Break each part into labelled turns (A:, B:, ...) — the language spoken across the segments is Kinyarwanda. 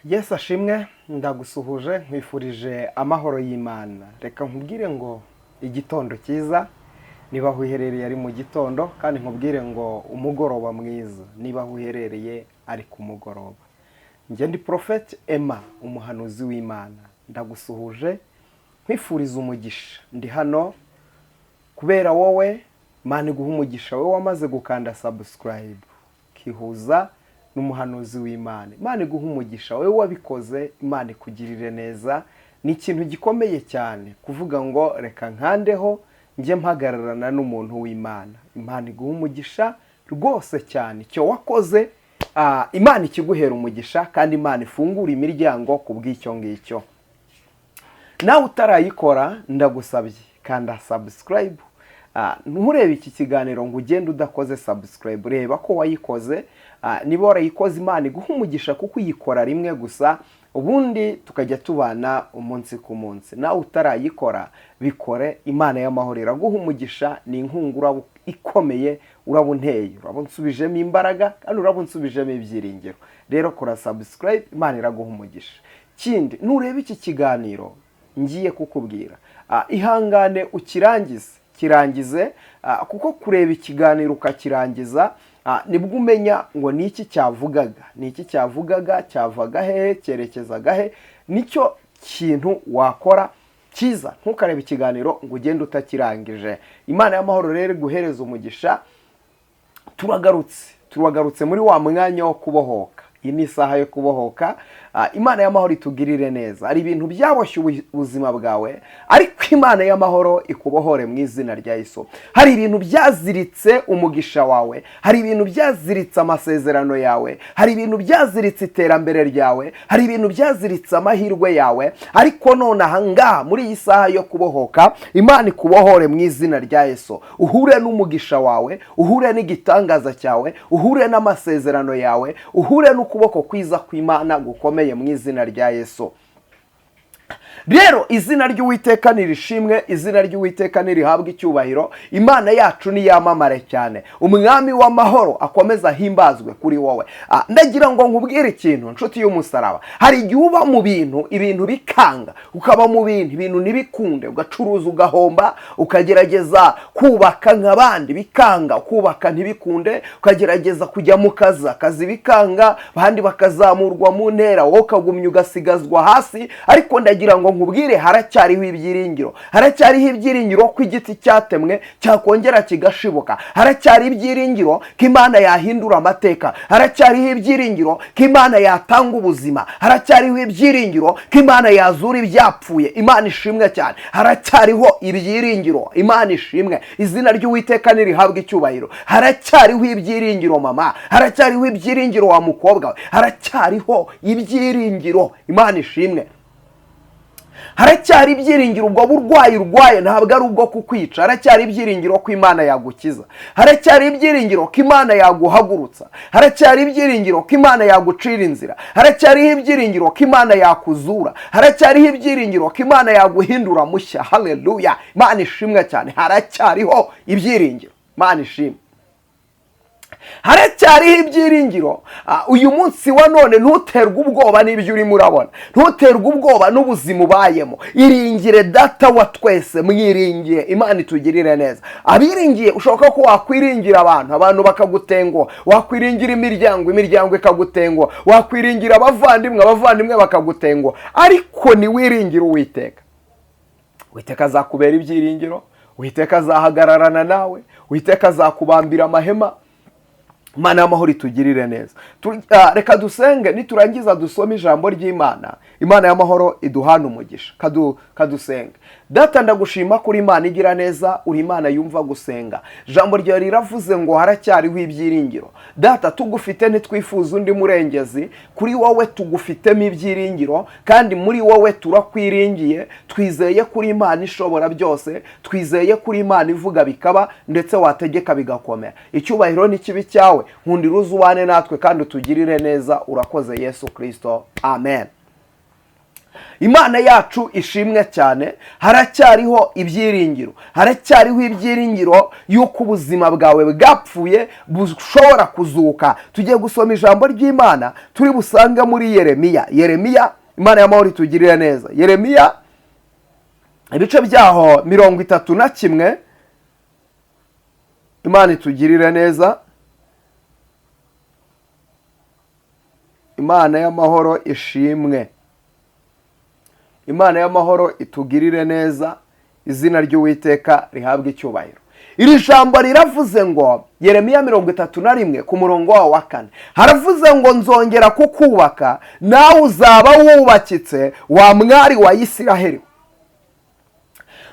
A: Yesu ashimwe. Ndagusuhuje, nkwifurije amahoro y'Imana. Reka nkubwire ngo igitondo cyiza niba aho uherereye ari mu gitondo, kandi nkubwire ngo umugoroba mwiza niba aho uherereye ari ku mugoroba. Njye ndi Prophet Emma, umuhanuzi w'Imana. Ndagusuhuje, nkwifuriza umugisha. Ndi hano kubera wowe. Imana iguha umugisha, wowe wamaze gukanda subscribe ukihuza n'umuhanuzi w'Imana. Imana iguha umugisha wowe wabikoze, Imana ikugirire neza. Ni ikintu gikomeye cyane kuvuga ngo reka nkandeho njye mpagararana n'umuntu w'Imana. Imana iguha umugisha rwose cyane. Icyo wakoze, Imana ikiguhera umugisha, kandi Imana ifungura imiryango ku bw'icyo ngicyo. Nawe utarayikora, ndagusabye, kanda subscribe. Nturebe iki kiganiro ngo ugende udakoze subscribe. Reba ko wayikoze. Niba warayikoze, Imana iguha umugisha, kuko uyikora rimwe gusa, ubundi tukajya tubana umunsi ku munsi. Nawe utarayikora, bikore. Imana y'amahoro iraguha umugisha. Ni inkunga uraba ikomeye, uraba unteye, uraba unsubijemo imbaraga, kandi uraba unsubijemo ibyiringiro. Rero kora subscribe, Imana iraguha umugisha. Kindi, nureba iki kiganiro ngiye kukubwira, ihangane ukirangize, kirangize, kuko kureba ikiganiro ukakirangiza, nibwo umenya ngo ni iki cyavugaga, ni iki cyavugaga, cyavaga hehe, cyerekezaga he. Nicyo kintu wakora cyiza. Ntukarebe ikiganiro ngo ugende utakirangije. Imana y'amahoro rero iguhereza umugisha. Turagarutse, turagarutse muri wa mwanya wo kubohoka. Iyi ni isaha yo kubohoka. Imana y'amahoro itugirire neza. Hari ibintu byaboshye ubuzima bwawe, ariko Imana y'amahoro ikubohore mu izina rya Yesu. Hari ibintu byaziritse umugisha wawe, hari ibintu byaziritse amasezerano yawe, hari ibintu byaziritse iterambere ryawe, hari ibintu byaziritse amahirwe yawe, ariko none aha ngaha muri iyi saha yo kubohoka, Imana ikubohore mu izina rya Yesu. Uhure n'umugisha wawe, uhure n'igitangaza cyawe, uhure n'amasezerano yawe, uhure n'ukuboko kwiza kw'Imana gukomeye mu izina rya Yesu. Rero izina ry'Uwiteka nirishimwe, izina ry'Uwiteka nirihabwe icyubahiro. Imana yacu niyamamare cyane, Umwami w'amahoro akomeze ahimbazwe kuri wowe. Ndagira ngo nkubwire ikintu, nshuti y'umusaraba. Hari igihe uba mu bintu, ibintu bikanga, ukaba mu bintu, ibintu ntibikunde, ugacuruza ugahomba, ukagerageza kubaka nk'abandi bikanga, kubaka ntibikunde, ukagerageza kujya mu kazi, akazi bikanga, abandi bakazamurwa mu ntera, wowe ukagumya ugasigazwa hasi. Ariko ndagira ngo nkubwire, haracyariho ibyiringiro, haracyariho ibyiringiro ko igiti cyatemwe cyakongera kigashibuka. Haracyari ibyiringiro ko Imana yahindura amateka. Haracyariho ibyiringiro ko Imana yatanga ubuzima. Haracyariho ibyiringiro ko Imana yazura ibyapfuye. Imana ishimwe cyane. Haracyariho ibyiringiro. Imana ishimwe, izina ry'Uwiteka nirihabwe icyubahiro. Haracyariho ibyiringiro, mama. Haracyariho ibyiringiro, wa mukobwa we. Haracyariho ibyiringiro. Imana ishimwe, haracyari ibyiringiro. Ubwo burwayi urwaye ntabwo ari ubwo kukwica. Haracyari ibyiringiro ko Imana yagukiza. Haracyari ibyiringiro ko Imana yaguhagurutsa. Haracyari ibyiringiro ko Imana yagucira inzira. Haracyariho ibyiringiro ko Imana yakuzura. Haracyariho ibyiringiro ko Imana yaguhindura mushya. Haleluya, Imana ishimwe cyane. Haracyariho ibyiringiro. Imana ishimwe, haracyariho ibyiringiro. Uyu munsi wa none ntuterwe ubwoba n'ibyo urimo urabona, ntuterwe ubwoba n'ubuzima ubayemo. Iringire Data wa twese, mwiringire. Imana itugirire neza. Abiringiye, ushoboka ko wakwiringira abantu, abantu bakagutenguha. Wakwiringira imiryango, imiryango ikagutenguha. Wakwiringira abavandimwe, abavandimwe bakagutenguha. Ariko niwiringira Uwiteka, Uwiteka azakubera ibyiringiro. Uwiteka azahagararana nawe. Uwiteka azakubambira amahema. Imana y'amahoro itugirire neza. Reka dusenge, niturangiza dusome ijambo ry'Imana. Imana y'amahoro iduhane umugisha. Kadusenge. Data, ndagushima kuri Imana igira neza, uri Imana yumva gusenga. Ijambo ryawe riravuze ngo haracyariho ibyiringiro. Data, tugufite ntitwifuza undi murengezi. Kuri wowe tugufitemo ibyiringiro, kandi muri wowe turakwiringiye. Twizeye kuri Imana ishobora byose, twizeye kuri Imana ivuga bikaba, ndetse wategeka bigakomera. Icyubahiro n'ikibi cyawe. Nkundira uze ubane natwe kandi utugirire neza. Urakoze Yesu Kirisito, amen. Imana yacu ishimwe cyane. Haracyariho ibyiringiro, haracyariho ibyiringiro y'uko ubuzima bwawe bwapfuye bushobora kuzuka. Tugiye gusoma ijambo ry'Imana turi busange muri Yeremiya. Yeremiya, Imana y'amahoro itugirire neza. Yeremiya, ibice byaho 31. Imana itugirire neza. Imana y'amahoro ishimwe. Imana y'amahoro itugirire neza. Izina ry'Uwiteka rihabwe icyubahiro. Iri jambo riravuze ngo, Yeremiya 31 ku murongo wawo wa 4, haravuze ngo: "Nzongera kukubaka, nawe uzaba wubakitse, wa mwari wa Isiraheli."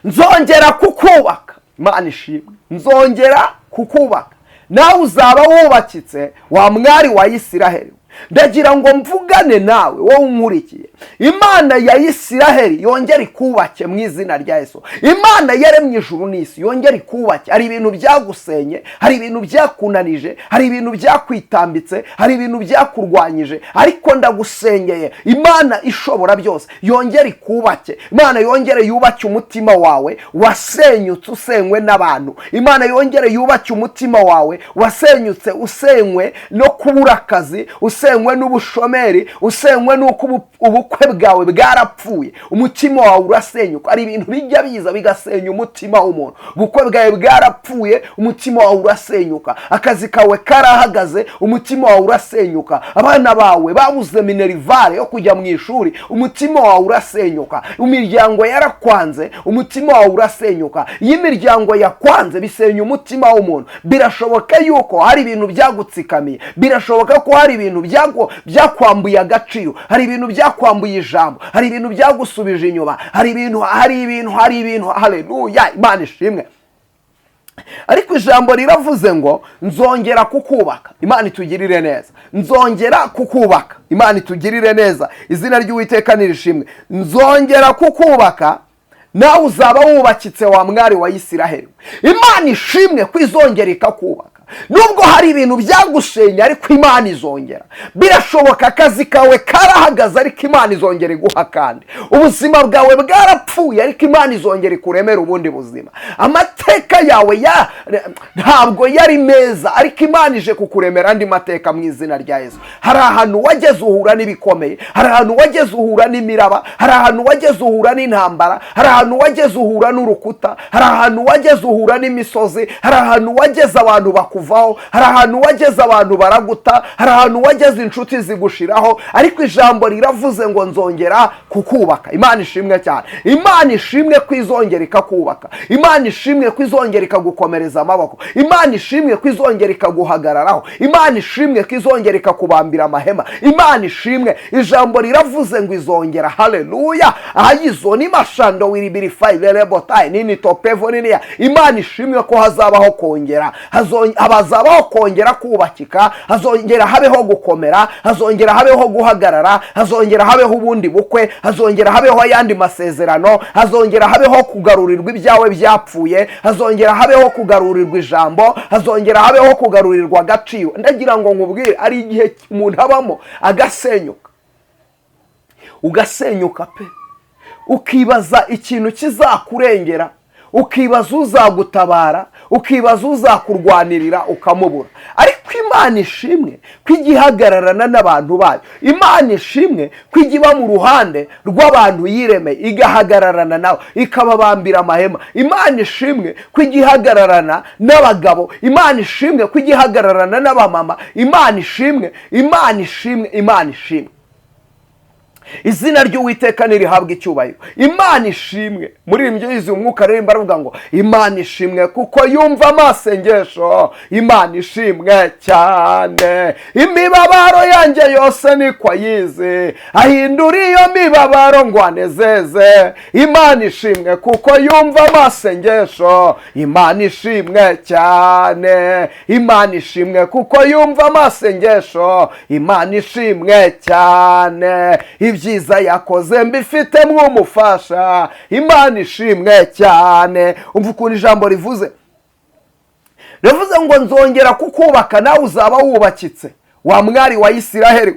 A: Nzongera kukubaka. Imana ishimwe. Nzongera kukubaka, nawe uzaba wubakitse, wa mwari wa Isiraheli. Ndagira ngo mvugane nawe, wowe unkurikiye. Imana ya Isiraheli yongere ikubake mu izina rya Yesu. Imana yaremye ijuru n'isi yongere ikubake. Hari ibintu byagusenye, hari ibintu byakunanije, hari ibintu byakwitambitse, hari ibintu byakurwanyije, ariko ndagusengeye, Imana ishobora byose yongere ikubake. Imana yongere yubake umutima wawe wasenyutse, usenywe n'abantu. Imana yongere yubake umutima wawe wasenyutse, usenywe no kubura akazi, usenywe n'ubushomeri, usenywe n'uko ubukwe bwawe bwarapfuye. Umutima wawe urasenyuka. Hari ibintu bijya biza bigasenya umutima w'umuntu. Ubukwe bwawe bwarapfuye, umutima wawe urasenyuka. Akazi kawe karahagaze, umutima wawe urasenyuka. Abana bawe babuze minerval yo kujya mu ishuri, umutima wawe urasenyuka. Imiryango yarakwanze, umutima wawe urasenyuka. Iyo imiryango yakwanze, bisenya umutima w'umuntu. Birashoboka yuko hari ibintu byagutsikamiye, birashoboka ko hari ibintu byakwambuye agaciro, hari ibintu byakwambuye ijambo, hari ibintu byagusubije inyuma, hari ibintu, hari ibintu, hari ibintu. Haleluya, Imana ishimwe. Ariko ijambo riravuze ngo: "Nzongera kukubaka." Imana itugirire neza. Nzongera kukubaka. Imana itugirire neza. Izina ry'Uwiteka nirishimwe. Nzongera kukubaka, nawe uzaba wubakitse, wa mwari wa Isiraheli. Imana ishimwe ko izongera ikakubaka. Nubwo hari ibintu byagusenya, ariko Imana izongera. Birashoboka akazi kawe karahagaze, ariko Imana izongera iguha kandi. Ubuzima bwawe bwarapfuye, ariko Imana izongera ikuremera ubundi buzima. Amateka yawe ntabwo yari meza, ariko Imana ije kukuremera andi mateka mu izina rya Yesu. Hari ahantu wageze uhura n'ibikomeye, hari ahantu wageze uhura n'imiraba, hari ahantu wageze uhura n'intambara, hari ahantu wageze uhura n'urukuta, hari ahantu wageze uhura n'imisozi, hari ahantu wageze abantu bakuvaho, hari ahantu wageze abantu baraguta, hari ahantu wageze inshuti zigushiraho. Ariko ijambo riravuze ngo: "Nzongera kukubaka." Imana ishimwe cyane. Imana ishimwe ko izongera ikakubaka. Imana ishimwe ko izongera ikagukomereza amaboko. Imana ishimwe ko izongera ikaguhagararaho. Imana ishimwe ko izongera ikakubambira amahema. Imana ishimwe. Ijambo riravuze ngo izongera. Haleluya. Ayizo ni mashando wiribirifayi nini topevo niniya. Imana ishimwe ko hazabaho kongera, hazabaho kongera kubakika, hazongera habeho gukomera, hazongera habeho guhagarara, hazongera habeho ubundi bukwe, hazongera habeho ayandi masezerano, hazongera habeho kugarurirwa ibyawe byapfuye, hazongera habeho kugarurirwa ijambo, hazongera habeho kugarurirwa agaciro. Ndagira ngo nkubwire, ari igihe umuntu abamo agasenyuka, ugasenyuka pe, ukibaza ikintu kizakurengera, ukibaza uzagutabara, ukibaza uzakurwanirira, ukamubura. Ariko Imana ishimwe ko ijya ihagararana n'abantu bayo. Imana ishimwe ko ijya iba mu ruhande rw'abantu yiremeye, igahagararana nabo, ikababambira amahema. Imana ishimwe ko ijya ihagararana n'abagabo. Imana ishimwe ko ijya ihagararana n'abamama. Imana ishimwe, Imana ishimwe, Imana ishimwe. Izina ry'Uwiteka nirihabwa icyubahiro. Imana ishimwe. Muri ibyo yizuye umwuka aririmba, aravuga ngo: "Imana ishimwe kuko yumva amasengesho. Imana ishimwe cyane. Imibabaro yanjye yose niko ayizi, ahindura iyo mibabaro ngo anezeze. Imana ishimwe kuko yumva amasengesho. Imana ishimwe cyane. Imana ishimwe kuko yumva amasengesho. Imana ishimwe cyane. Ibyiza yakoze mbifite mw'umufasha. Imana ishimwe cyane." Umva ukuntu ijambo rivuze. Rivuze ngo: "Nzongera kukubaka, nawe uzaba wubakitse, wa mwari wa Isiraheli.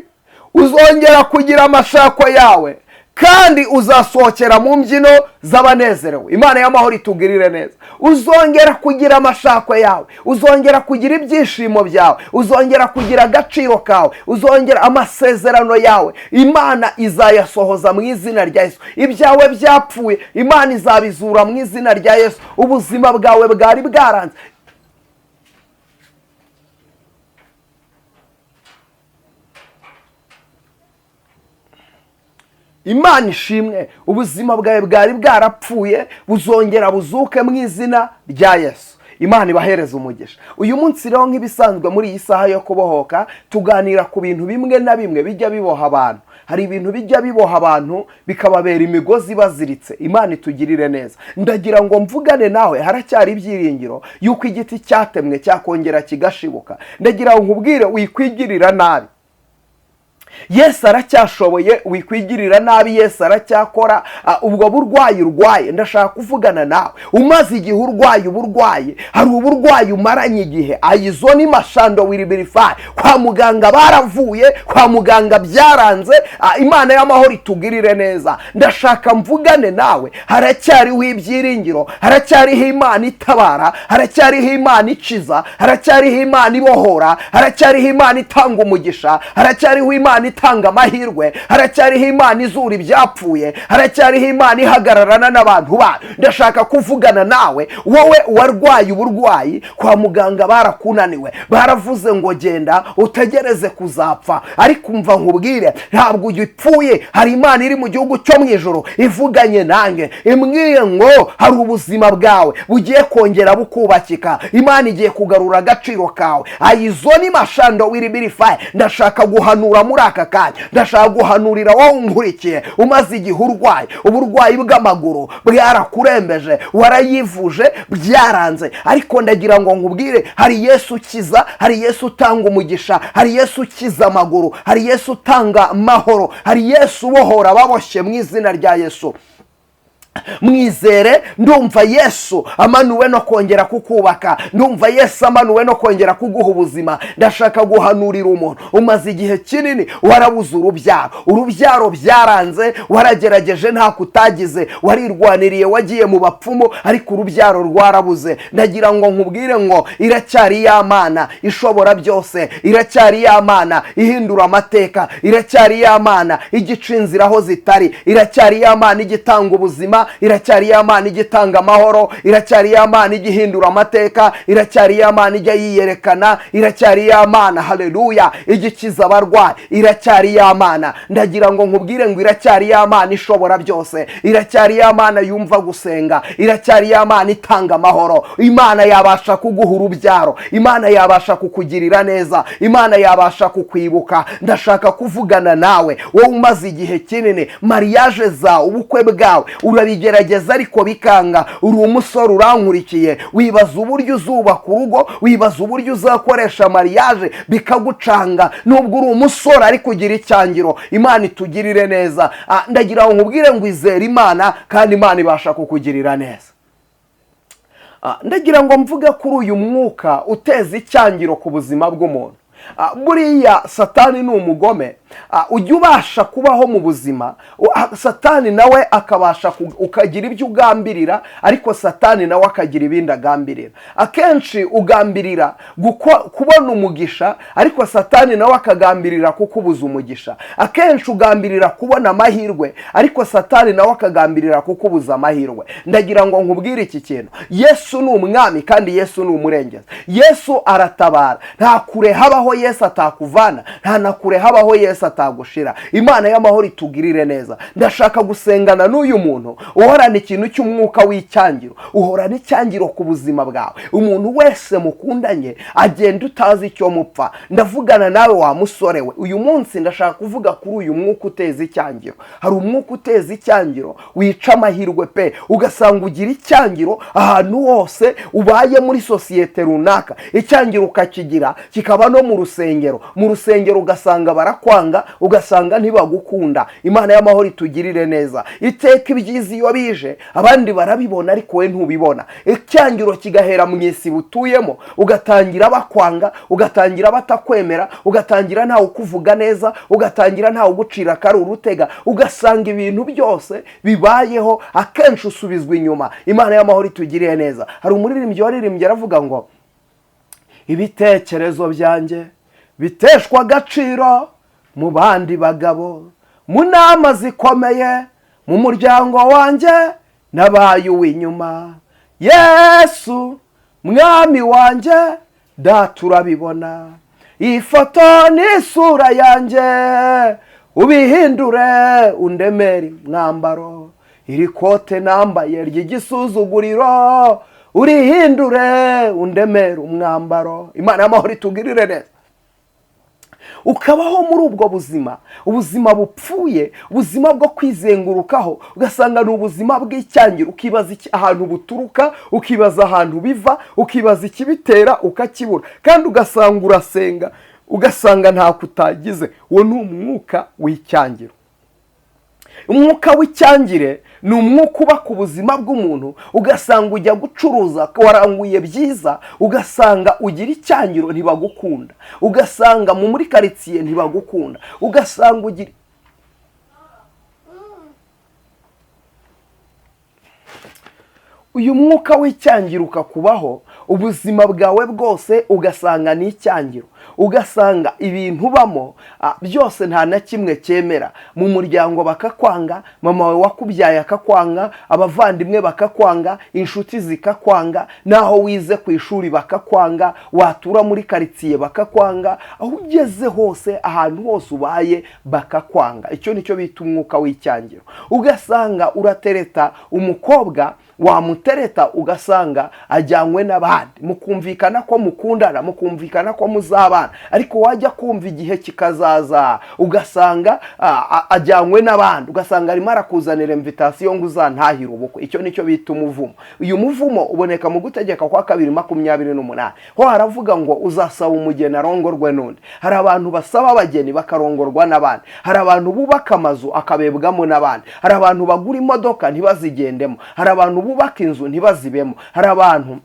A: Uzongera kugira amashako yawe." Kandi uzasohokera mu mbyino z'abanezerewe. Imana y'amahoro itugirire neza. Uzongera kugira amashakwe yawe, uzongera kugira ibyishimo byawe, uzongera kugira agaciro kawe, uzongera amasezerano yawe. Imana izayasohoza mu izina rya Yesu. Ibyawe byapfuye, Imana izabizura mu izina rya Yesu. Ubuzima bwawe bwari bwaranze, Imana ishimwe. Ubuzima bwawe bwari bwarapfuye, buzongera buzuke mu izina rya Yesu. Imana ibahereza umugisha. Uyu munsi rero, nk'ibisanzwe muri iyi saha yo kubohoka, tuganira ku bintu bimwe na bimwe bijya biboha abantu. Hari ibintu bijya biboha abantu, bikababera imigozi baziritse. Imana itugirire neza. Ndagira ngo mvugane nawe, haracyari ibyiringiro yuko igiti cyatemwe cyakongera kigashibuka. Ndagira ngo nkubwire, wikwigirira nabi, Yesu aracyashoboye. Wikwigirira nabi, Yesu aracyakora. Ubwo burwayi urwaye, ndashaka kuvugana nawe umaze igihe urwaye uburwayi. Hari uburwayi umaranye igihe, ayizo ni mashando wiribirifayi. Kwa muganga baravuye, kwa muganga byaranze. Imana y'amahoro itugirire neza. Ndashaka mvugane nawe, haracyariho ibyiringiro, haracyariho Imana itabara, haracyariho Imana ikiza, haracyariho Imana ibohora, haracyariho Imana itanga umugisha, haracyariho Imana itanga amahirwe, haracyariho Imana izura ibyapfuye, haracyariho Imana ihagararana n'abantu bayo. Ndashaka kuvugana nawe, wowe warwaye uburwayi, kwa muganga barakunaniwe, baravuze ngo genda utegereze kuzapfa. Ariko umva nkubwire, ntabwo ugipfuye. Hari Imana iri mu gihugu cyo mu ijoro ivuganye nanjye, imbwiye ngo hari ubuzima bwawe bugiye kongera bukubakika. Imana igiye kugarura agaciro kawe. Ayizo ni mashando wiribirifayi. Ndashaka guhanura muri aka kanya, ndashaka guhanurira wowe unkurikiye umaze igihe urwaye uburwayi bw'amaguru, bwarakurembeje, warayivuje byaranze. Ariko ndagira ngo nkubwire, hari Yesu ukiza, hari Yesu utanga umugisha, hari Yesu ukiza amaguru, hari Yesu utanga amahoro, hari Yesu ubohora ababoshye mu izina rya Yesu. Mwizere. Ndumva Yesu amanuwe no kongera kukubaka, ndumva Yesu amanuwe no kongera kuguha ubuzima. Ndashaka guhanurira umuntu umaze igihe kinini warabuze urubyaro, urubyaro byaranze, waragerageje nta kutagize, warirwaniriye, wagiye mu bapfumu, ariko urubyaro rwarabuze. Ndagira ngo nkubwire ngo iracyari ya Mana ishobora byose, iracyari ya Mana ihindura amateka, iracyari ya Mana igica inzira aho zitari, iracyari ya Mana igitanga ubuzima, iracyari ya Mana igitanga amahoro, iracyari ya Mana igihindura amateka, iracyari ya Mana ijya yiyerekana, iracyari ya Mana, haleluya, igikiza abarwayi, iracyari ya Mana. Ndagira ngo nkubwire ngo iracyari ya Mana ishobora byose, iracyari ya Mana yumva gusenga, iracyari ya Mana itanga amahoro. Imana yabasha kuguha urubyaro, Imana yabasha kukugirira neza, Imana yabasha kukwibuka. Ndashaka kuvugana nawe wowe umaze igihe kinini mariage zawe, ubukwe bwawe urabigerageza ariko bikanga. Uri umusore urankurikiye, wibaza uburyo uzubaka urugo, wibaza uburyo uzakoresha mariage, bikagucanga. Nubwo uri umusore ariko ugira icyangiro. Imana itugirire neza. Ndagira ngo nkubwire ngo izere Imana, kandi Imana ibasha kukugirira neza. Ndagira ngo mvuge kuri uyu mwuka uteza icyangiro ku buzima bw'umuntu. Buriya Satani ni umugome. Ujya ubasha kubaho mu buzima, Satani nawe akabasha, ukagira ibyo ugambirira, ariko Satani nawe akagira ibindi agambirira. Akenshi ugambirira kubona umugisha, ariko Satani nawe akagambirira kukubuza umugisha. Akenshi ugambirira kubona amahirwe, ariko Satani nawe akagambirira kukubuza amahirwe. Ndagira ngo nkubwire iki kintu: Yesu ni umwami, kandi Yesu ni umurengezi. Yesu aratabara. Nta kure habaho Yesu atakuvana, nta na kure habaho Yesu atagushira. Imana y'amahoro itugirire neza. Ndashaka gusengana n'uyu muntu uhorana ikintu cy'umwuka w'icyangiro, uhorana icyangiro ku buzima bwawe. Umuntu wese mukundanye agenda utazi icyo mupfa. Ndavugana nawe wa musore we, uyu munsi ndashaka kuvuga kuri uyu mwuka uteza icyangiro. Hari umwuka uteza icyangiro wica amahirwe pe, ugasanga ugira icyangiro ahantu hose ubaye muri sosiyete runaka, icyangiro ukakigira kikaba no mu rusengero. Mu rusengero ugasanga barakwanga. barakwanga, ugasanga ntibagukunda. Imana y'amahoro itugirire neza. Iteka ibyiza iyo bije abandi barabibona, ariko we ntubibona. Icyangiro kigahera mu isi butuyemo, ugatangira bakwanga, ugatangira batakwemera, ugatangira ntawe ukuvuga neza, ugatangira ntawe ugucira akari urutega, ugasanga ibintu byose bibayeho akenshi usubizwa inyuma. Imana y'amahoro itugiriye neza. Hari umuririmbyi waririmbye aravuga ngo ibitekerezo byanjye biteshwa agaciro mu bandi bagabo, mu nama zikomeye, mu muryango wanjye nabaye uw'inyuma. Yesu mwami wanjye data urabibona, iyi foto ni isura yanjye, ubihindure undemere mwambaro, iri kote nambaye ry'igisuzuguriro urihindure undemere umwambaro. Imana y'amahoro itugirire neza. Ukabaho muri ubwo buzima, ubuzima bupfuye, ubuzima bwo kwizengurukaho, ugasanga ni ubuzima bw'icyangiro. Ukibaza ahantu buturuka, ukibaza ahantu biva, ukibaza ikibitera, ukakibura, kandi ugasanga urasenga, ugasanga ntako utagize. Uwo ni umwuka w'icyangiro. Umwuka w'icyangire ni umwuka uba ku buzima bw'umuntu, ugasanga ujya gucuruza waranguye byiza, ugasanga ugira icyangiro ntibagukunda, ugasanga muri karitsiye ntibagukunda, ugasanga ugira uyu mwuka w'icyangiro ukakubaho ubuzima bwawe bwose, ugasanga ni icyangiro, ugasanga ibintu ubamo byose nta na kimwe cyemera. Mu muryango bakakwanga, mama wawe wakubyaye akakwanga, abavandimwe bakakwanga, inshuti zikakwanga, n'aho wize ku ishuri bakakwanga, watura muri karitsiye bakakwanga, aho ugeze hose, ahantu hose ubaye bakakwanga. Icyo nicyo bita umwuka w'icyangiro. Ugasanga uratereta umukobwa, wamutereta ugasanga ajyanywe n'abandi, mukumvikana ko mukundana, mukumvikana ko muzabana, ariko wajya kumva igihe kikazaza ugasanga ajyanywe n'abandi, ugasanga arimo arakuzanira invitasiyo ngo uzantahire ubukwe. Icyo nicyo bita umuvumo. Uyu muvumo uboneka mu Gutegeka kwa kabiri 28, ho haravuga ngo uzasaba umugeni arongorwe n'undi. Hari abantu basaba abageni bakarongorwa n'abandi, hari abantu bubaka amazu akabebwamo n'abandi, hari abantu bagura imodoka ntibazigendemo, hari abantu bubaka inzu ntibazibemo, hari abantu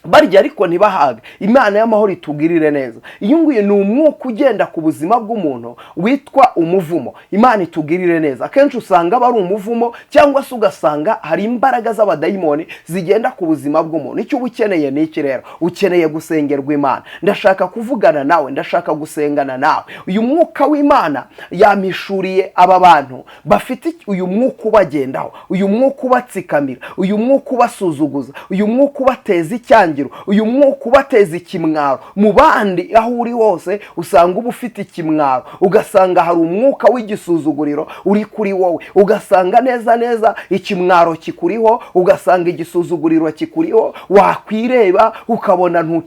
A: barya ariko ntibahage. Imana y'amahoro itugirire neza. Iyi ngiyi ni umwuka ugenda ku buzima bw'umuntu witwa umuvumo. Imana itugirire neza. Akenshi usanga aba ari umuvumo, cyangwa se ugasanga hari imbaraga z'abadayimoni zigenda ku buzima bw'umuntu. Icyo uba ukeneye ni iki rero? Ukeneye gusengerwa Imana. Ndashaka kuvugana nawe, ndashaka gusengana nawe. Uyu mwuka w'Imana yamishuriye aba bantu bafite uyu mwuka ubagendaho, uyu mwuka ubatsikamira, uyu mwuka ubasuzuguza, uyu mwuka ubateza icyangiro, uyu mwuka ubateza ikimwaro mu bandi. Aho uri hose usanga uba ufite ikimwaro, ugasanga hari umwuka w'igisuzuguriro uri kuri wowe, ugasanga neza neza ikimwaro kikuriho, ugasanga igisuzuguriro kikuriho, wakwireba ukabona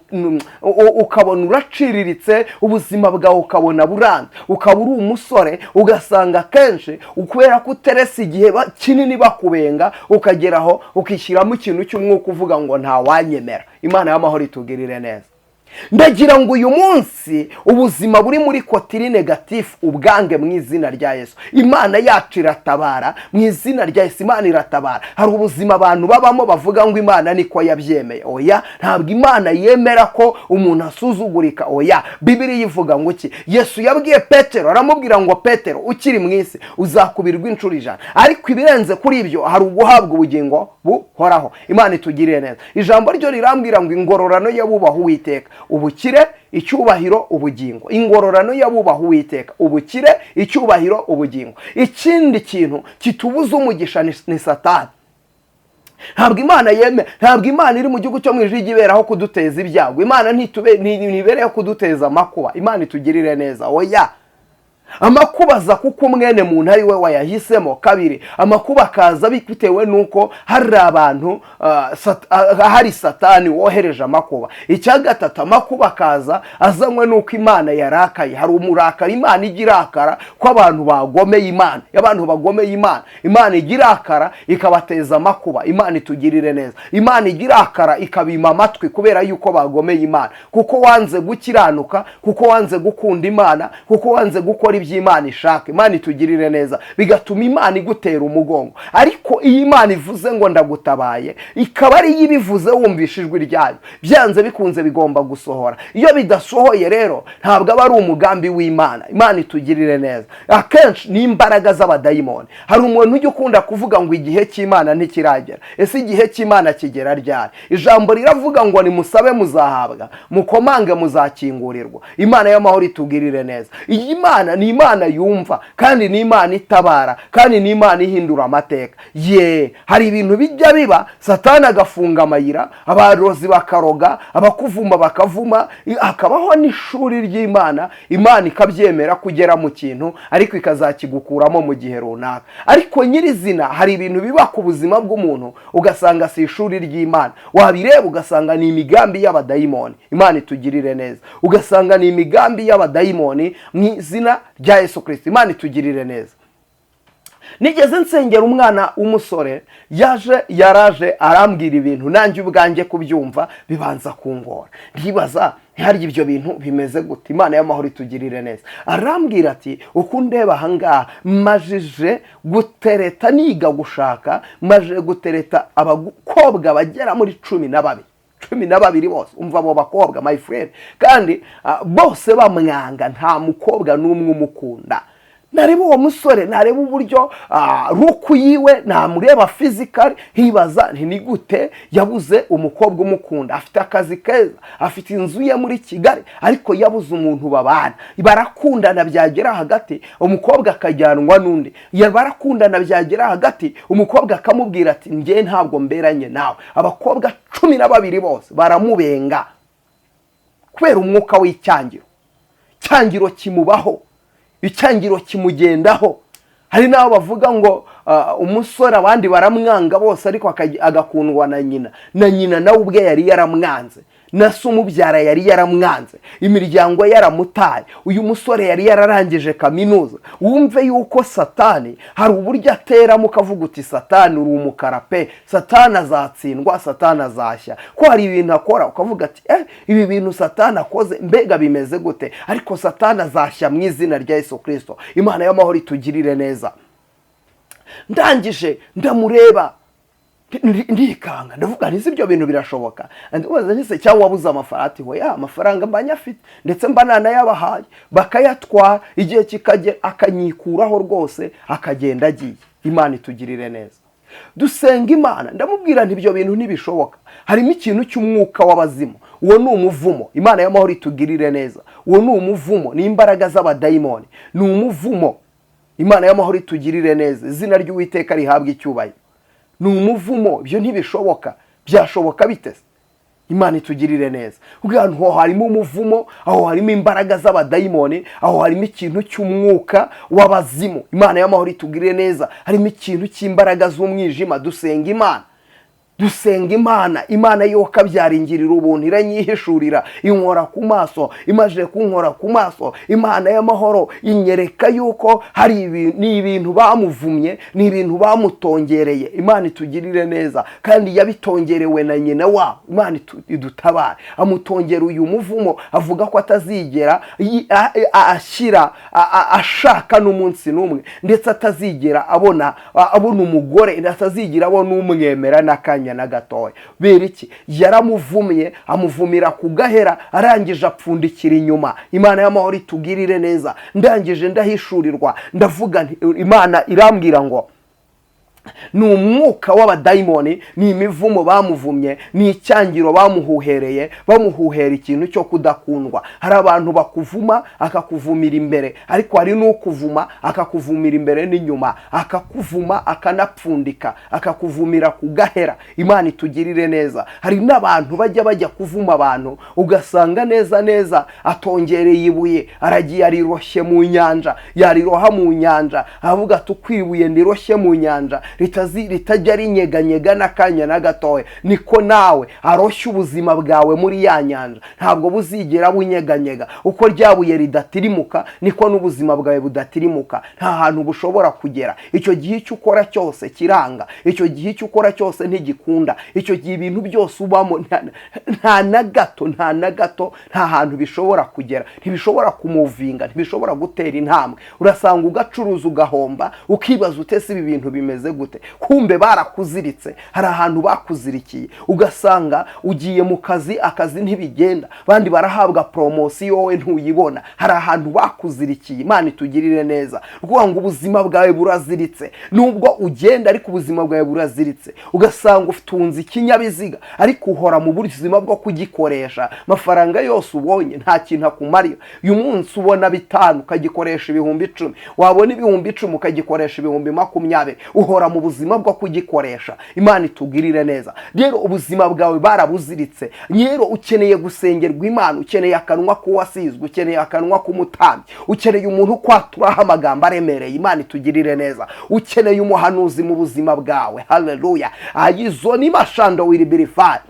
A: ukabona uraciriritse, ubuzima bwawe ukabona buranze, ukaba uri umusore, ugasanga kenshi kubera ko uterese igihe kinini bakubenga, ukageraho ukishyiramo ikintu cy'umwuka uvuga ngo ntawanyemera. Imana y'amahoro itugirire neza. Ndagira ngo uyu munsi ubuzima buri muri kotiri negatifu ubwange mu izina rya Yesu. Imana yacu iratabara mu izina rya Yesu. Imana iratabara. Hari ubuzima abantu babamo bavuga ngo Imana niko yabyemeye. Oya, ntabwo Imana yemera ko umuntu asuzugurika. Oya, Bibiliya ivuga ngo iki? Yesu yabwiye Petero, aramubwira ngo Petero ukiri mu isi uzakubirwa inshuro 100, ariko ibirenze kuri ibyo hari uguhabwa ubugingo buhoraho. Imana itugirire neza. Ijambo ryo rirambwira ngo ingororano y'abubaha Uwiteka, ubukire, icyubahiro, ubugingo. Ingororano y'abubaha Uwiteka, ubukire, icyubahiro, ubugingo. Ikindi kintu kitubuza umugisha ni Satani. Ntabwo Imana yemera, ntabwo Imana iri mu gihugu cyo mu ijuru ijya iberaho kuduteza ibyago. Imana ntibereho kuduteza amakuba. Imana itugirire neza. Oya, amakuba aza kuko umwene muntu ari we wayahisemo. Kabiri, amakuba akaza bitewe n'uko hari abantu, hari Satani wohereje amakuba. Icya gatatu, amakuba akaza azanywe n'uko Imana yarakaye. Hari umurakara, Imana ijya irakara ko abantu bagomeye Imana. Abantu bagomeye Imana, Imana ijya irakara ikabateza amakuba. Imana itugirire neza. Imana ijya irakara ikabima amatwi kubera yuko bagomeye Imana, kuko wanze gukiranuka, kuko wanze gukunda Imana, kuko wanze gukora ibyo Imana ishaka. Imana itugirire neza, bigatuma Imana igutera umugongo. Ariko iyo Imana ivuze ngo ndagutabaye, ikaba ariyo ibivuze, wumvisha ijwi ryayo, byanze bikunze bigomba gusohora. Iyo bidasohoye rero, ntabwo aba ari umugambi w'Imana. Imana itugirire neza. Akenshi ni imbaraga z'abadayimoni. Hari umuntu ujya ukunda kuvuga ngo igihe cy'Imana ntikiragera. Ese igihe cy'Imana kigera ryari? Ijambo riravuga ngo nimusabe muzahabwa, mukomange muzakingurirwa. Imana y'amahoro itugirire neza. Iyi Mana ni Imana yumva, kandi ni Imana itabara, kandi ni Imana ihindura amateka. Ye, hari ibintu bijya biba, Satani agafunga amayira, abarozi bakaroga, abakuvuma bakavuma, hakabaho n'ishuri ry'Imana. Imana ikabyemera kugera mu kintu, ariko ikazakigukuramo mu gihe runaka. Ariko nyirizina hari ibintu biba ku buzima bw'umuntu, ugasanga si ishuri ry'Imana, wabireba ugasanga ni imigambi y'abadayimoni. Imana itugirire neza. Ugasanga ni imigambi y'abadayimoni mu izina rya Yesu Kirisito. Imana itugirire neza. Nigeze nsengera umwana w'umusore, yaje, yaraje arambwira ibintu, nanjye ubwanjye kubyumva bibanza kungora, ntibaza ntiharya ibyo bintu bimeze gute. Imana y'amahoro itugirire neza. Arambwira ati: "Uko ndeba ahangaha, majije gutereta, niga gushaka, maje gutereta abakobwa bagera muri 12, 12 bose." Umva abo bakobwa, my friend, kandi bose bamwanga, nta mukobwa n'umwe umukunda. Nareba uwo musore, nareba uburyo look yiwe, namureba physically, nkibaza nti ni gute yabuze umukobwa umukunda? Afite akazi keza, afite inzu ye muri Kigali, ariko yabuze umuntu babana. Barakundana, byagera hagati umukobwa akajyanwa n'undi. Barakundana, byagera hagati umukobwa akamubwira ati: "Njye ntabwo mberanye nawe." Abakobwa 12 bose baramubenga kubera umwuka w'icyangiro. Icyangiro kimubaho, icyangiro kimugendaho. Hari n'abo bavuga ngo umusore abandi baramwanga bose, ariko agakundwa na nyina, na nyina nawe ubwe yari yaramwanze, na se umubyara yari yaramwanze, imiryango yaramutaye. Uyu musore yari yararangije kaminuza. Wumve yuko Satani hari uburyo ateramo, ukavuga uti: "Satani uri umukara pe, Satani azatsindwa, Satani azashya." Ko hari ibintu akora ukavuga ati: "Eh, ibi bintu Satani akoze mbega bimeze gute?" Ariko Satani azashya mu izina rya Yesu Kirisito. Imana y'amahoro itugirire neza. Ndangije ndamureba, ndikanga, ndavuga nti: "Ibyo bintu birashoboka?" Ndamubaza nti: "Se cyangwa wabuze amafaranga?" Ati: "Hoya, amafaranga mba nyafite, ndetse mba nanayabahaye bakayatwara, igihe kikagera akanyikuraho rwose, akagenda agiye." Imana itugirire neza. Dusenga Imana, ndamubwira nti: "Ibyo bintu ntibishoboka, harimo ikintu cy'umwuka w'abazimu, uwo ni umuvumo." Imana y'amahoro itugirire neza. Uwo ni umuvumo, ni imbaraga z'abadayimoni, ni umuvumo. Imana y'amahoro itugirire neza, izina ry'Uwiteka rihabwa icyubahiro. Ni umuvumo, ibyo ntibishoboka. Byashoboka bite se? Imana itugirire neza. Kuko aho harimo umuvumo, aho harimo imbaraga z'abadayimoni, aho harimo ikintu cy'umwuka w'abazimu. Imana y'amahoro itugirire neza. Harimo ikintu cy'imbaraga z'umwijima. Dusenga Imana, dusenga Imana. Imana yo kabyaringirira ubuntu, iranyihishurira, inkora ku maso. Imaze kunkora ku maso, Imana y'amahoro inyereka yuko hari ni ibintu bamuvumye, ni ibintu bamutongereye. Imana itugirire neza. Kandi yabitongerewe na nyina wabo. Imana idutabare. Amutongera uyu muvumo, avuga ko atazigera ashyira ashaka n'umunsi n'umwe, ndetse atazigera abona umugore, atazigera abona umwemera n'akanya na gatoya. Bera iki? Yaramuvumye, amuvumira ku gahera, arangije apfundikira inyuma. Imana y'amahoro itugirire neza. Ndangije ndahishurirwa, ndavuga nti, Imana irambwira ngo ni umwuka w'abadayimoni, ni imivumo bamuvumye, ni icyangiro bamuhuhereye, bamuhuhera ikintu cyo kudakundwa. Hari abantu bakuvuma, akakuvumira imbere, ariko hari n'ukuvuma akakuvumira imbere n'inyuma, akakuvuma akanapfundika, akakuvumira ku gahera. Imana itugirire neza. Hari n'abantu bajya kuvuma abantu, ugasanga neza neza atongereye ibuye, aragiye ariroshye mu nyanja. Yariroha mu nyanja, aravuga ati: "Uko ibuye ndiroshye mu nyanja." Ritajya rinyeganyega n'akanya na gatoya, niko nawe aroshya ubuzima bwawe muri ya nyanja, ntabwo buzigera bunyeganyega. Uko rya buye ridatirimuka, niko n'ubuzima bwawe budatirimuka. Nta hantu bushobora kugera. Icyo gihe icyo ukora cyose kiranga, icyo gihe icyo ukora cyose ntigikunda, icyo gihe ibintu byose ubamo nta na gato, nta na gato, nta hantu bishobora kugera, ntibishobora kumuvinga, ntibishobora gutera intambwe. Urasanga ugacuruza ugahomba, ukibaza ute: "Se ibi bintu bimeze gute?" Kumbe barakuziritse, hari ahantu bakuzirikiye. Ugasanga ugiye mu kazi, akazi ntibigenda, abandi barahabwa promotion, wowe ntuyibona. Hari ahantu bakuzirikiye. Imana itugirire neza. Ni ukuvuga ngo ubuzima bwawe buraziritse. Nubwo ugenda, ariko ubuzima bwawe buraziritse. Ugasanga utunze ikinyabiziga, ariko uhora mu buzima bwo kugikoresha. Amafaranga yose ubonye nta kintu akumarira. Uyu munsi ubona 5 ukagikoresha 10,000, wabona 10,000 ukagikoresha 20,000. Uhora mu buzima bwo kugikoresha. Imana itugirire neza. Rero ubuzima bwawe barabuziritse. Rero ukeneye gusengerwa Imana, ukeneye akanwa k'uwasizwe, ukeneye akanwa k'umutambyi, ukeneye umuntu ukwaturaho amagambo aremereye. Imana itugirire neza. Ukeneye umuhanuzi mu buzima bwawe. Haleluya! Ayizo ni mashando wiribirifari.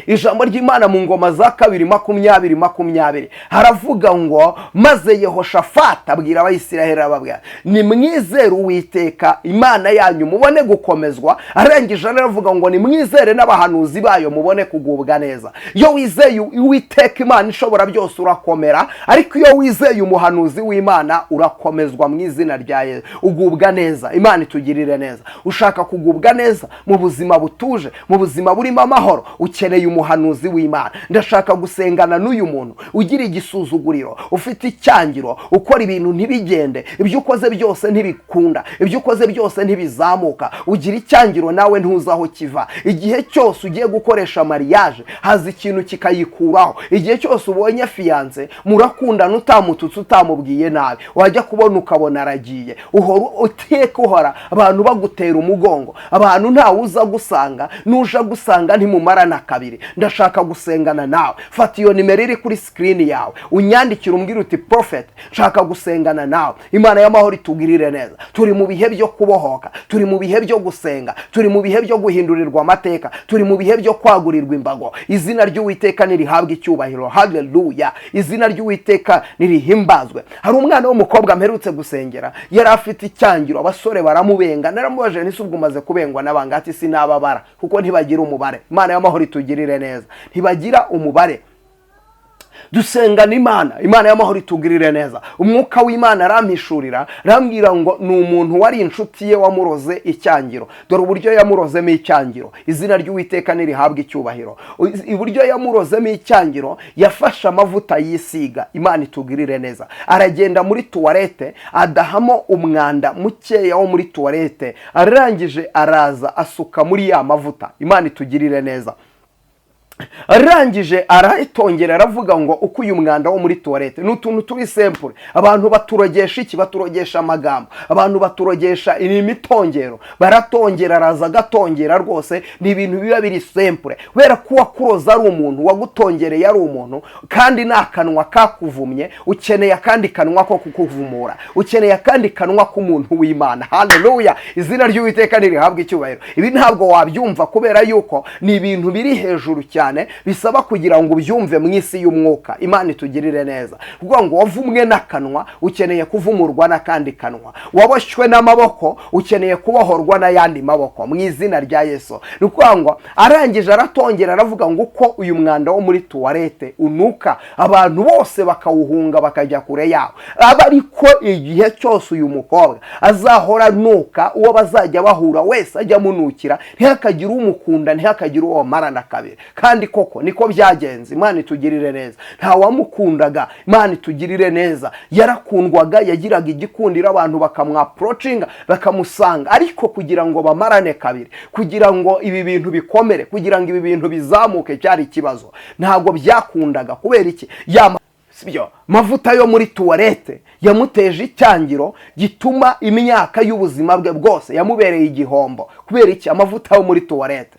A: Ijambo ry'Imana mu Ngoma za Kabiri 20:20 haravuga ngo: "Maze Yehoshafati abwira Abayisiraheli, arababwira: 'Nimwizere Uwiteka Imana yanyu mubone gukomezwa.'" Arangije aravuga ngo: "Nimwizere n'abahanuzi bayo mubone kugubwa neza." Iyo wizeye Uwiteka Imana ishobora byose urakomera, ariko iyo wizeye umuhanuzi w'Imana urakomezwa mu izina rya Yesu, ugubwa neza. Imana itugirire neza. Ushaka kugubwa neza mu buzima butuje, mu buzima burimo amahoro, ukeneye umuhanuzi w'Imana. Ndashaka gusengana n'uyu muntu ugira igisuzuguriro, ufite icyangiro, ukora ibintu ntibigende, ibyo ukoze byose ntibikunda, ibyo ukoze byose ntibizamuka, ugira icyangiro nawe ntuzi aho kiva. Igihe cyose ugiye gukoresha mariage haza ikintu kikayikuraho. Igihe cyose ubonye fiancé, murakundana, utamututse, utamubwiye nabi, wajya kubona ukabona aragiye. Uhora uteka, uhora abantu bagutera umugongo, abantu ntawe uza gusanga, nuja gusanga ntimumarana kabiri. Ndashaka gusengana nawe. Fata iyo nimero iri kuri screen yawe, unyandikire, umbwire uti: "Prophet, nshaka gusengana nawe." Imana y'amahoro itugirire neza. Turi mu bihe byo kubohoka, turi mu bihe byo gusenga, turi mu bihe byo guhindurirwa amateka, turi mu bihe byo kwagurirwa imbago. Izina ry'Uwiteka nirihabwe icyubahiro. Haleluya! Izina ry'Uwiteka nirihimbazwe. Hari umwana w'umukobwa mperutse gusengera, yari afite icyangiro, abasore baramubenga. Naramubajije nti: "Ubwo umaze kubengwa n'abanga?" Ati: "Sinababara kuko ntibagira umubare." Imana y'amahoro itugirire neza. Ntibagira umubare. Dusengana Imana, Imana y'amahoro itugirire neza. Umwuka w'Imana arampishurira, arambwira ngo ni umuntu wari inshuti ye wamuroze icyangiro. Dore uburyo yamurozemo icyangiro. Izina ry'Uwiteka nirihabwe icyubahiro. Uburyo yamurozemo icyangiro: yafashe amavuta yisiga, Imana itugirire neza, aragenda muri toilette adahamo umwanda mukeya wo muri toilette, arangije araza asuka muri ya mavuta. Imana itugirire neza. Arangije arayitongera, aravuga ngo uko uyu mwanda wo muri toilette, ni utuntu turi simple. Abantu baturogesha iki? Baturogesha amagambo, abantu baturogesha imitongero, baratongera, araza agatongera. Rwose ni ibintu biba biri simple, kubera ko uwakuroza ari umuntu, wagutongereye ari umuntu, kandi ni akanwa kakuvumye. Ukeneye akandi kanwa ko kukuvumura, ukeneye akandi kanwa k'umuntu w'Imana. Haleluya! Izina ry'Uwiteka ntirihabwe icyubahiro. Ibi ntabwo wabyumva kubera yuko ni ibintu biri hejuru cyane, bisaba kugira ngo ubyumve mu isi y'umwuka. Imana itugirire neza. Kuvuga ngo wavumwe n'akanwa, ukeneye kuvumurwa n'akandi kanwa. Waboshywe n'amaboko, ukeneye kubohorwa n'ayandi maboko mu izina rya Yesu. Ni ukuvuga ngo arangije aratongera, aravuga ngo uko uyu mwanda wo muri toilette unuka, abantu bose bakawuhunga, bakajya kure yawo, aba ariko igihe cyose uyu mukobwa azahora anuka, uwo bazajya bahura wese ajya amunukira, ntihakagire umukunda, ntihakagire uwo bamarana kabiri. Kandi koko niko byagenze. Imana itugirire neza. Nta wamukundaga. Imana itugirire neza. Yarakundwaga, yagiraga igikundiro, abantu bakamwapproachinga, bakamusanga, ariko kugira ngo bamarane kabiri, kugira ngo ibi bintu bikomere, kugira ngo ibi bintu bizamuke, cyari ikibazo. Ntabwo byakundaga. Kubera iki? Ya sibyo mavuta yo muri toilette yamuteje icyangiro gituma imyaka y'ubuzima bwe bwose yamubereye igihombo. Kubera iki? Amavuta yo muri toilette.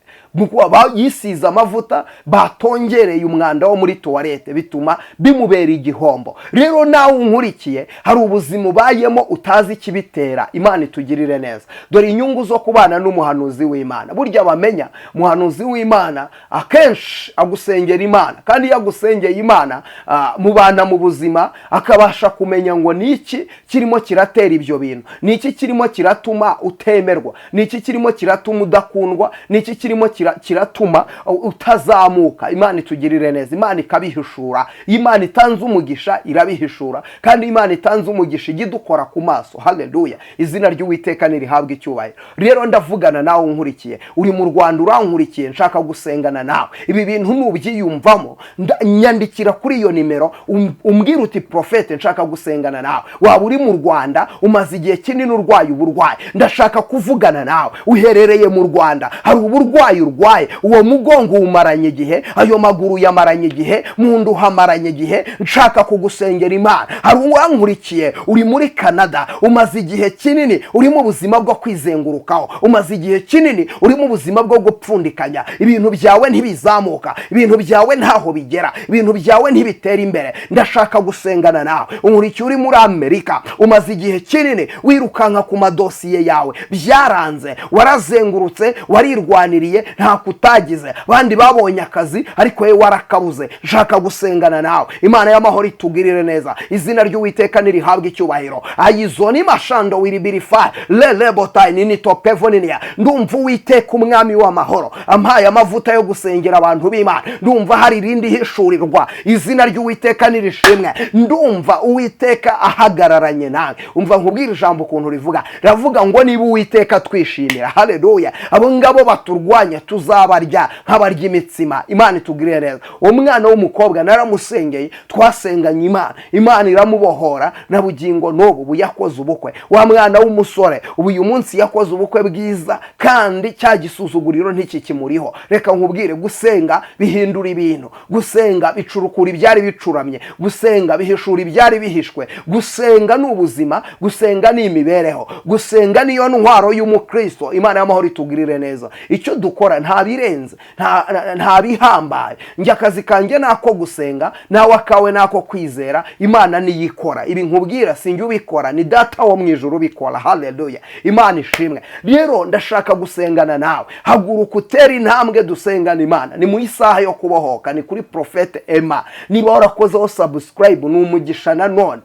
A: Yisize amavuta batongereye umwanda wo muri toilette, bituma bimubera igihombo. Rero nawe unkurikiye, hari ubuzima ubayemo utazi ikibitera. Imana itugirire neza. Dore inyungu zo kubana n'umuhanuzi w'Imana. Burya bamenya umuhanuzi w'Imana akenshi agusengera Imana, kandi iyo agusengeye Imana, mubana mu buzima, akabasha kumenya ngo ni iki kirimo kiratera ibyo bintu, ni iki kirimo kiratuma utemerwa, ni iki kirimo kiratuma udakundwa, ni iki kirimo kiratuma utazamuka. Imana itugirire neza. Imana ikabihishura. Iyo Imana itanze umugisha irabihishura, kandi Imana itanze umugisha ijya idukora ku maso. Haleluya, izina ry'Uwiteka nirihabwe icyubahiro. Rero ndavugana nawe unkurikiye, uri mu Rwanda urankurikiye, nshaka gusengana nawe. Ibi bintu nubyiyumvamo, nyandikira kuri iyo nimero, umbwire uti: "Prophète, nshaka gusengana nawe." Waba uri mu Rwanda, umaze igihe kinini urwaye uburwayi, ndashaka kuvugana nawe. Uherereye mu Rwanda, hari uburwayi urwaye, uwo mugongo uwumaranye igihe, ayo maguru yamaranye igihe, mu nda uhamaranye igihe, nshaka kugusengera Imana. Hari uwankurikiye uri muri Canada, umaze igihe kinini uri mu buzima bwo kwizengurukaho, umaze igihe kinini uri mu buzima bwo gupfundikanya, ibintu byawe ntibizamuka, ibintu byawe ntaho bigera, ibintu byawe ntibitera imbere, ndashaka gusengana nawe. Unkurikiye uri muri Amerika, umaze igihe kinini wirukanka ku madosiye yawe, byaranze, warazengurutse, warirwaniriye, nta kutagize, abandi babonye akazi ariko wowe warakabuze, nshaka gusengana nawe. Imana y'amahoro itugirire neza, izina ry'Uwiteka nirihabwe icyubahiro. Ayizoni mashando wiribirifa lelebotayi ninitopevoninia. Ndumva Uwiteka Umwami w'amahoro ampaye amavuta yo gusengera abantu b'Imana. Ndumva hari irindi hishurirwa. Izina ry'Uwiteka nirishimwe. Ndumva Uwiteka ahagararanye nawe. Umva nkubwire ijambo ukuntu rivuga. Riravuga ngo niba Uwiteka twishimira, haleluya, abo ngabo baturwanya tuzabarya nk'abarya imitsima. Imana itugirire neza. Uwo mwana w'umukobwa naramusengeye, twasenganye Imana, Imana iramubohora, na bugingo n'ubu ubu yakoze ubukwe. Wa mwana w'umusore ubu uyu munsi yakoze ubukwe bwiza, kandi cya gisuzuguriro ntikikimuriho. Reka nkubwire, gusenga bihindura ibintu, gusenga bicurukura ibyari bicuramye, gusenga bihishura ibyari bihishwe. Gusenga ni ubuzima, gusenga ni imibereho, gusenga niyo ntwaro y'umukristo. Imana y'amahoro itugirire neza. Icyo dukora nta birenze, nta bihambaye. Njye akazi kanjye ni ako gusenga, nawe akawe ni ako kwizera. Imana niyikora. Ibi nkubwira sinjye ubikora, ni Data wo mu ijuru ubikora. Haleluya, Imana ishimwe. Rero ndashaka gusengana nawe. Haguruka utere intambwe dusengana Imana. Ni mu isaha yo kubohoka, ni kuri Prophète Emma. Niba warakozeho subscribe ni umugisha nanone.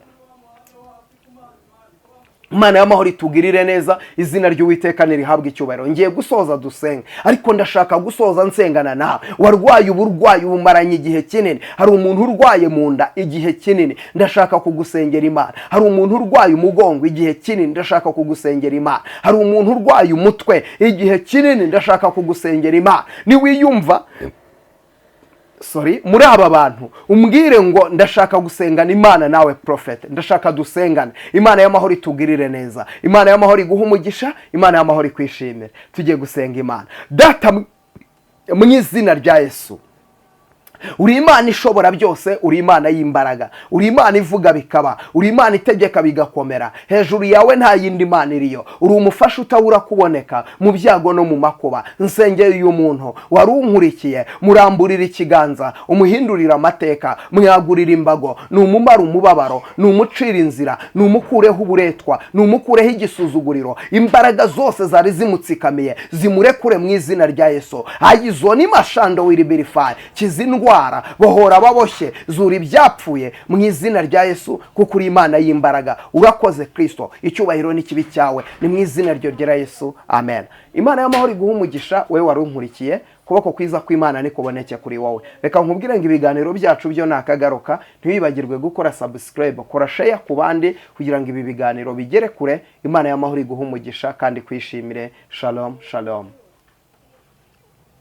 A: Imana y'amahoro itugirire neza, izina ry'Uwiteka nirihabwe icyubahiro. Ngiye gusoza dusenge, ariko ndashaka gusoza nsengana nawe warwaye uburwayi bumaranye igihe kinini. Hari umuntu urwaye mu nda igihe kinini, ndashaka kugusengera Imana. Hari umuntu urwaye umugongo igihe kinini, ndashaka kugusengera Imana. Hari umuntu urwaye umutwe igihe kinini, ndashaka kugusengera Imana. Niwiyumva, sorry, muri aba bantu, umbwire ngo ndashaka gusengana Imana nawe prophète, ndashaka dusengane. Imana y'amahoro itugirire neza, Imana y'amahoro iguha umugisha, Imana y'amahoro ikwishimire. Tugiye gusenga Imana. Data, mu izina rya Yesu, uri Imana ishobora byose, uri Imana y'imbaraga, uri Imana ivuga bikaba, uri Imana itegeka bigakomera. Hejuru yawe nta yindi Mana iriyo. Uri umufasha utabura kuboneka mu byago no mu makuba. Nsengeye uyu muntu wari unkurikiye, muramburira ikiganza, umuhindurira amateka, mwagurira imbago, ni umumara umubabaro, ni umucira inzira, ni umukureho uburetwa, ni umukureho igisuzuguriro. Imbaraga zose zari zimutsikamiye zimurekure mu izina rya Yesu. Ayizo ni mashando wiribirifayi, kiza indwara, bohora baboshye, zura ibyapfuye mu izina rya Yesu, kuko uri Imana y'imbaraga. Urakoze Kirisito, icyubahiro n'ikibi cyawe, ni mu izina ryo ryera Yesu, amen. Imana y'amahoro iguha umugisha wowe wari unkurikiye. Kuboko kwiza kw'Imana nikuboneke kuri wowe. Reka nkubwire ngo ibiganiro byacu byo ni akagaruka. Ntiwibagirwe gukora subscribe, kora share ku bandi kugira ngo ibi biganiro bigere kure. Imana y'amahoro iguhe umugisha kandi kwishimire. Shalom shalom.